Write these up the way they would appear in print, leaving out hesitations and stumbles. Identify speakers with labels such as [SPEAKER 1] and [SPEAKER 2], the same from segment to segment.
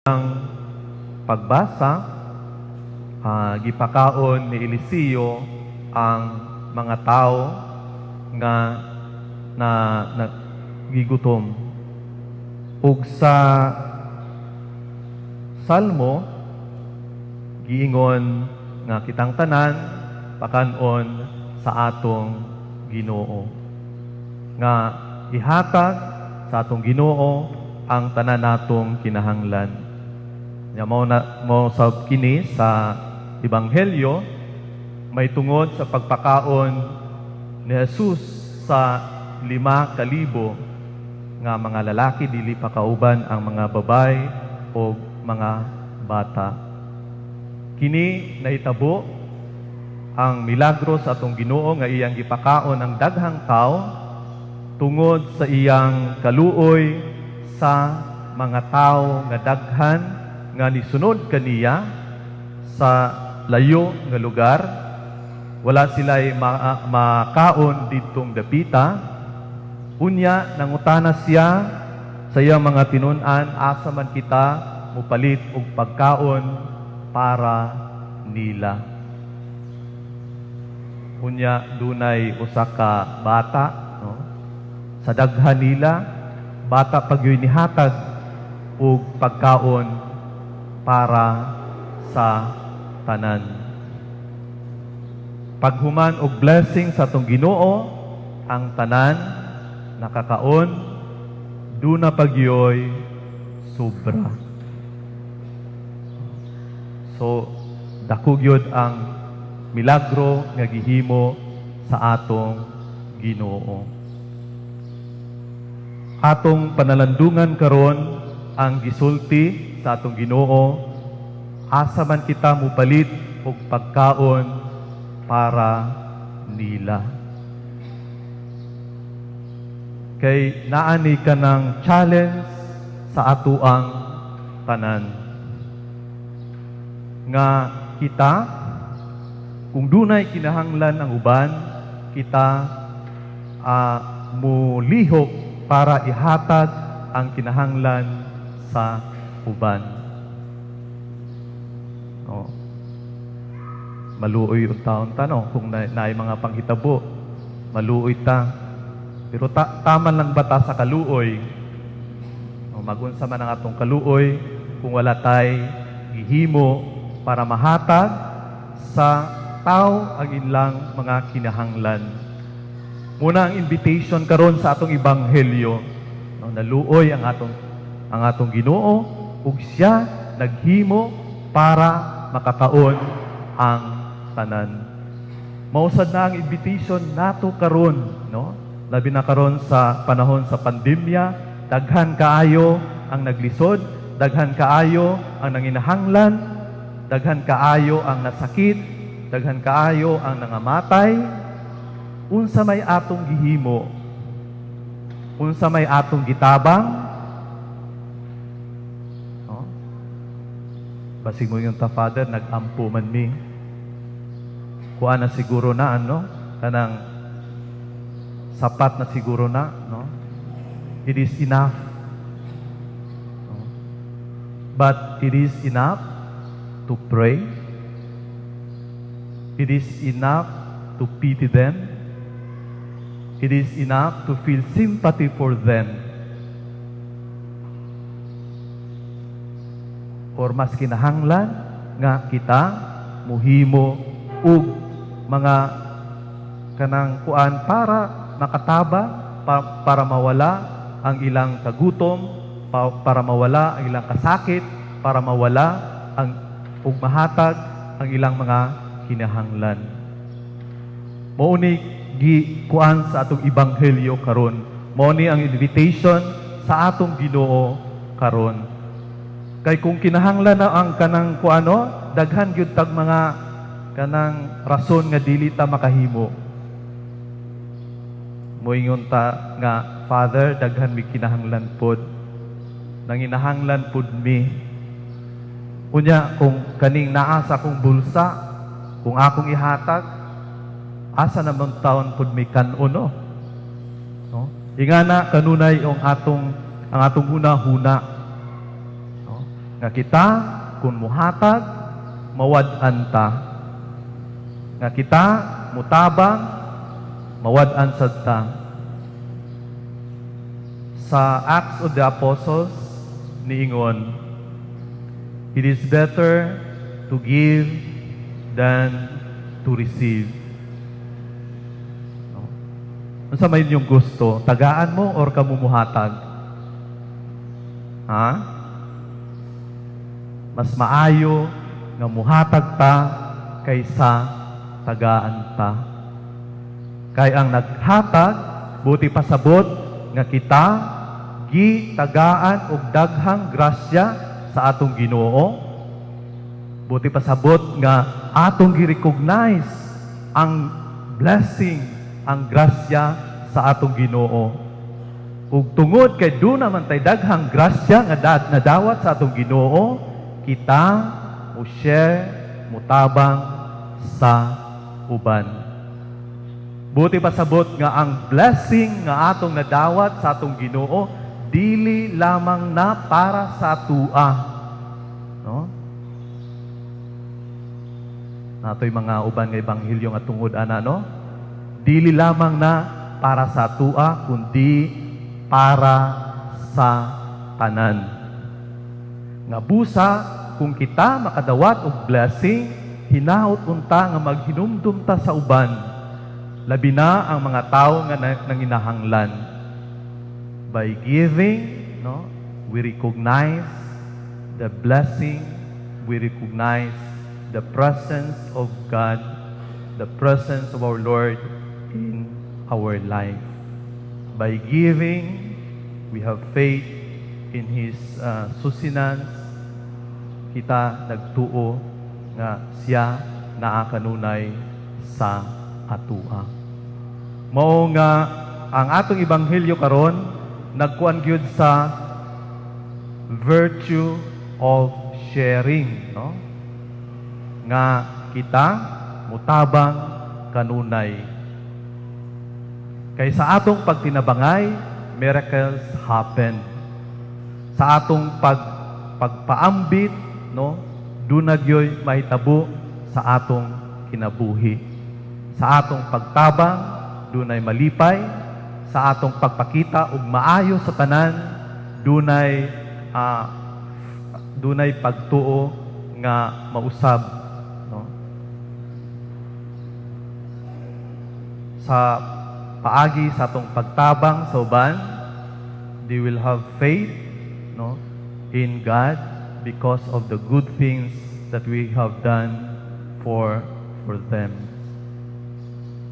[SPEAKER 1] Unang pagbasa, gipakaon ni Eliseo ang mga tao nga na gigutom. Ug sa Salmo, giingon nga kitang tanan pakan-on sa atong Ginoo. Nga ihatag sa atong Ginoo ang tanan natong kinahanglan. Nya mao na mo sab kini sa Ebanghelyo, may tungod sa pagpakaon ni Jesus sa 5,000 nga mga lalaki, dili pa kauban ang mga babay o mga bata. Kini nahitabo ang milagro sa atong Ginoo nga iyang gipakaon ang daghang tao tungod sa iyang kaluoy sa mga tao nga daghan nga nisunod kaniya sa layo nga lugar. Wala sila'y makaon didtong dapita. Unya nangutana siya sa iyang mga tinun-an, "Asa man kita mupalit og pagkaon para nila?" Unya dunay usa ka bata, no? Sa daghan nila, bata pa gyud nihatag og pagkaon para sa tanan. Paghuman og blessing sa atong Ginoo, ang tanan nakakaon, duna pa gyoy sobra. So dako gyud ang milagro nga gihimo sa atong Ginoo. Atong panalandungan karon ang gisulti sa atong Ginoo, "Asa man kita mupalit og pagkaon para nila?" Kay naani ka ng challenge sa atuang tanan. Nga kita, kung dunay kinahanglan ang uban, kita mulihok para ihatag ang kinahanglan sa uban. No. Maluoy untaon ta, no, kung naay mga panghitabo. Maluoy ta. Pero taman lang ba ta sa kaluoy? No, magunsa man ang atong kaluoy kung wala tay gihimo para mahatag sa tao ang ilang mga kinahanglan? Muna ang invitation karon sa atong ebanghelyo. No, naluoy ang atong Ginoo ug siya naghimo para makakaon ang tanan. Mao sad na ang invitation nato karon, no? Labi na karon sa panahon sa pandemya, daghan kaayo ang naglisod, daghan kaayo ang nanginahanglan, daghan kaayo ang nasakit, daghan kaayo ang nangamatay. Unsa may atong gihimo? Unsa may atong gitabang? No? Basig moingon ta, "Father, nag-ampo man mi. Kuha na siguro na, ano? Kanang sapat na siguro na, no? It is enough." No? But it is enough to pray. It is enough to pity them. It is enough to feel sympathy for them. Or mas kinahanglan nga kita muhimo og mga kanang kuan para makataba para mawala ang ilang kagutom, para mawala ang ilang kasakit, para mawala ang ug mahatag ang ilang mga kinahanglan. Mao ni gi kuan sa atong ebanghelyo karon. Mao ni ang invitation sa atong Ginoo karon. Kay kung kinahanglan na ang kanang kuano, daghan gyud tag mga kanang rason nga dili ta makahimo. Moingon ta nga, "Father, daghan mi kinahanglan pod. Nanginahanglan pod mi. Unya kung kaning naa sa akong bulsa, kung akong ihatag, asa naman taon pod mi kan-on, no?" No? Ingana kanunay ang atong huna-huna. No? Nga kita kung muhatag, mawad-an ta. Nga kita mutabang, mawad-an sad ta. Sa Acts of the Apostles, niingon, "It is better to give than to receive." No? Unsa may inyong gusto? Tagaan mo or kamo muhatag? Ha? Mas maayo nga muhatag ta kaysa tagaan ta. Kay ang naghatag, buot pasabot nga kita gitagaan og daghang grasya sa atong Ginoo. Buot pasabot nga atong gi-recognize ang blessing, ang grasya sa atong Ginoo. Ug tungod kay duna man tay daghang grasya nga nadawat sa atong Ginoo, kita mo share, mutabang sa uban. Buot pasabot nga ang blessing nga atong nadawat sa atong Ginoo dili lamang na para sa atua. No? Natoy mga uban nga ebanghelyo nga tungod ana, no? Dili lamang na para sa atua kundi para sa tanan. Nga busa kung kita makadawat og blessing, hinaot unta nga maghinumdum ta sa uban. Labi na ang mga tao nga nanginahanglan. By giving, no, we recognize the blessing, we recognize the presence of God, the presence of our Lord in our life. By giving, we have faith in His sustenance. Kita nagtuo nga siya naa kanunay sa atua. Mao nga ang atong ebanghelyo karon nagkuan gyud sa virtue of sharing, no? Nga kita mutabang kanunay. Kay sa atong pagtinabangay, miracles happen. Sa atong pagpaambit, no, duna gyoy mahitabo sa atong kinabuhi. Sa atong pagtabang, dunay malipay. Sa atong pagpakita og maayo sa tanan, dunay pagtuo nga mausab, no? Sa paagi sa atong pagtabang sa uban, they will have faith, no, in God because of the good things that we have done for them.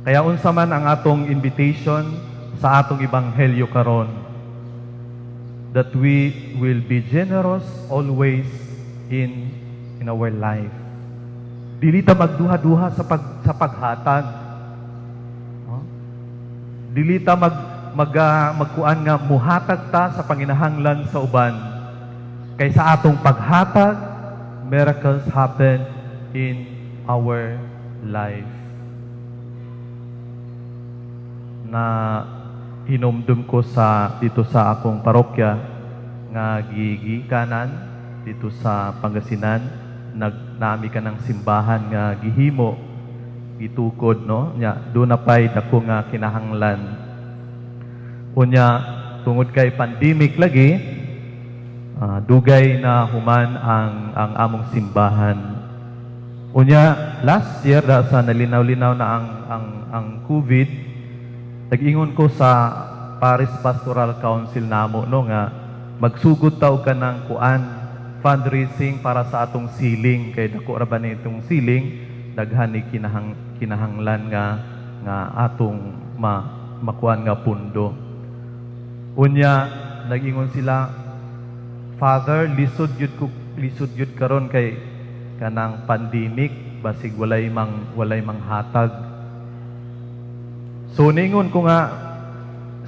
[SPEAKER 1] Kaya unsa man ang atong invitation sa atong ebanghelyo karon, that we will be generous always in our life. Dili ta magduha-duha sa paghatag. No? Dili ta mag mag ah, magkuan nga muhatag ta sa panginahanglan sa uban. Kay sa atong paghatag, miracles happen in our life. Na hinumdum ko sa dito sa akong parokya nga gigikanan dito sa Pangasinan, nag naami ka ng simbahan nga gihimo, gitukod, no? Nya duna pay dako nga kinahanglan. Unya tungod kay pandemic lagi, dugay na human ang among simbahan. Unya last year da sa nalinaw-linaw na ang COVID, nag-ingon ko sa Parish Pastoral Council namo, no, nga magsugod ta og kanang kuan, fundraising para sa atong ceiling, kay dako ra ba ni itong ceiling, daghan ni kinahanglan nga atong makuan nga pundo. Unya nag-ingon sila, "Father, lisod gyud karon kay kanang pandemic, basig walay manghatag." So ningon ko nga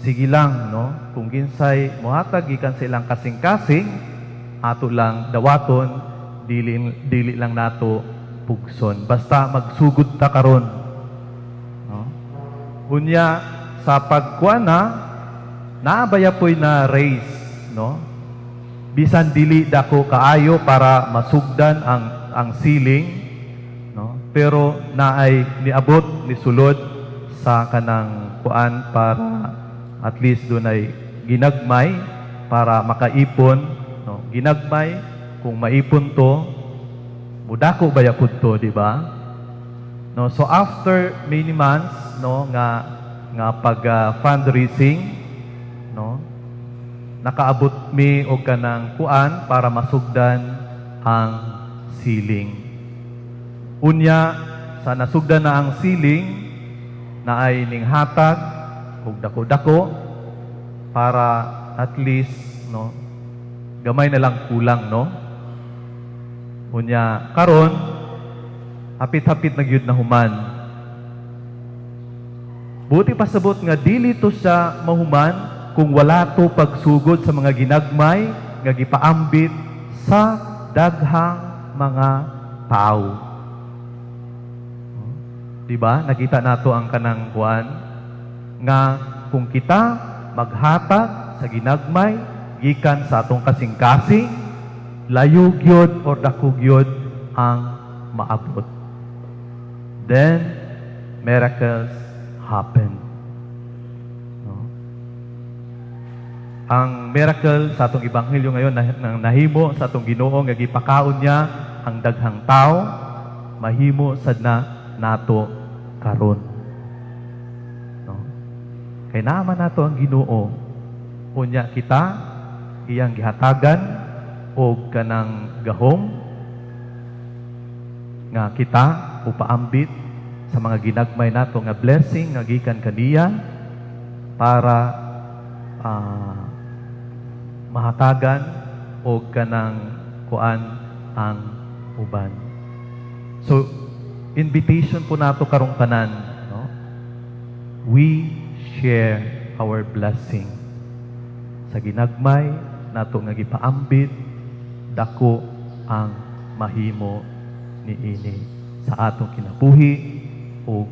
[SPEAKER 1] sige lang, no, kung kinsay mohatag gikan sa ilang kasing-kasing, ato lang dawaton, dili lang nato pugson, basta magsugod ta karon, no? Unya sa pagkuan na naabaya po'y na raise, no? Bisan dili dako kaayo para masugdan ang ceiling, no? Pero naay niabot ni sulod sa kanang kuan para at least dunay ginagmay para makaipon, no? Ginagmay kung maipon to, mudako baya pud to, di ba? No, so after many months, no, nga nga pag fundraising, no, nakaabot mi og kanang kuan para masugdan ang ceiling. Unya sa nasugdan na ang ceiling, naay ning hatag og dako-dako para at least, no, gamay na lang kulang, no. Unya karon hapit-hapit na gyud na human. Buot pasabot nga dili to siya mahuman kung wala to pagsugod sa mga ginagmay nga gipaambit sa daghang mga tao. Di ba? Nakita nato ang kanang kuan nga kung kita maghatag sa ginagmay gikan sa atong kasing-kasing, layo gyud or dako gyud ang maabot. Then miracles happen. No? Ang miracle sa atong ebanghelyo ngayon na nahimo sa atong Ginoo nga gipakaon niya ang daghang tao, mahimo sad na nato karon. No? Kay naa man nato ang Ginoo, unya kita iyang gihatagan og kanang gahom nga kita upaambit sa mga ginagmay nato nga blessing nga gikan kaniya para mahatagan og kanang kuan ang uban. So invitation po nato karong tanan, no? We share our blessing sa ginagmay nato nga gipaambit, dako ang mahimo niini sa atong kinabuhi ug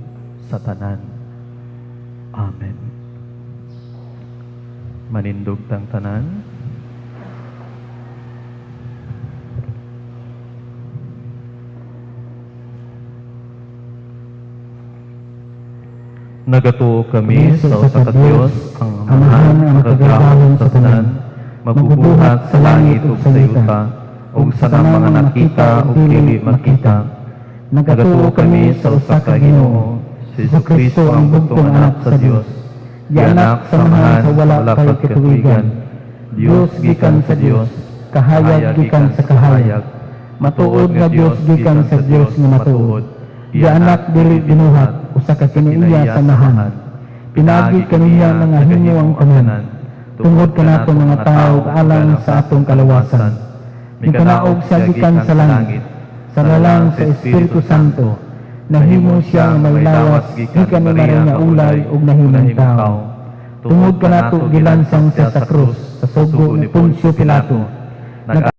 [SPEAKER 1] sa tanan. Amen. Manindog tang tanan. Nagatuo kami sa usa ka Dios, ang Amahan nga makagagahom sa tanan, magbubuhat sa langit ug sa yuta, ug sa mga nakita ug dili makita. Nagatuo kami sa usa ka Ginoo, si Jesucristo, ang bugtong Anak sa Dios, gianak sa Amahan sa wala kay katuigan, Dios gikan sa Dios, kahayag gikan sa kahayag, matuod nga Dios gikan sa Dios nga matuod, gianak, dili binuhat, usa ka kinaiya sa Amahan. Pinaagi kaniya nga nahimo ang tanan. Tungod kanato mga tao alang sa atong kalawasan. Mikanaog siya gikan sa langit, sa lalang sa Espiritu Santo. Nahimo siya nga may lawas gikan ni Maria nga ulay ug nahimong tao. Tungod kanato gilansang siya sa krus sa sugo ni Poncio Pilato. Nag